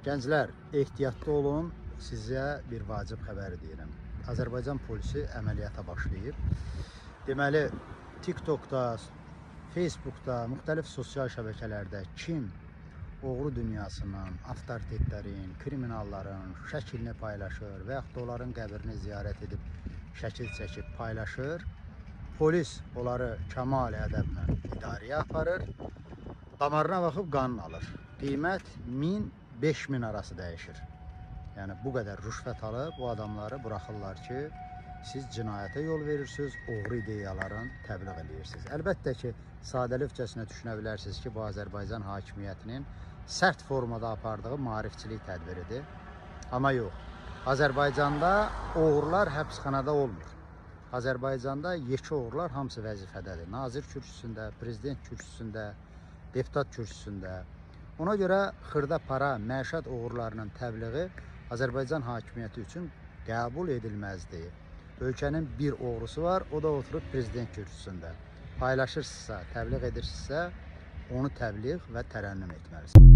Gənclər, ehtiyatlı olun. Sizə bir vacib xəbər deyirəm. Azərbaycan polisi əməliyyata başlayıb. Deməli, TikTokda, Facebookda, müxtəlif sosial şəbəkələrdə kim oğru dünyasının, avtoritetlərin, kriminalların şəklini paylaşır və yaxud da onların qəbrini ziyarət edib şəkil çəkib paylaşır, polis onları kəmal ədəblə idarəyə aparır, damarına baxıb qanun alır. Qiymət 1000-5000 arası dəyişir. Yəni bu qədər rüşvət alıb bu adamları buraxırlar ki, siz cinayətə yol verirsiniz, oğru ideyaların təbliğ edirsiniz. Əlbəttə ki, sadəlövhcəsinə düşünə bilərsiniz ki, bu Azərbaycan hakimiyyətinin sərt formada apardığı maarifçilik tədbiridir. Amma yox. Azərbaycanda oğrular həbsxanada olmur. Azərbaycanda yekə oğrular hamısı vəzifədədir. Nazir kürsüsündə, prezident kürsüsündə, deputat kürsüsündə. Ona görə xırda para, məişət oğrularının təbliği Azərbaycan hakimiyyəti üçün qəbul edilməzdi. Ölkənin bir oğrusu var, o da oturub prezident kürsüsündə. Paylaşırsınızsa, təbliğ edirsinizsə, onu təbliğ və tərənnüm etməlisiniz.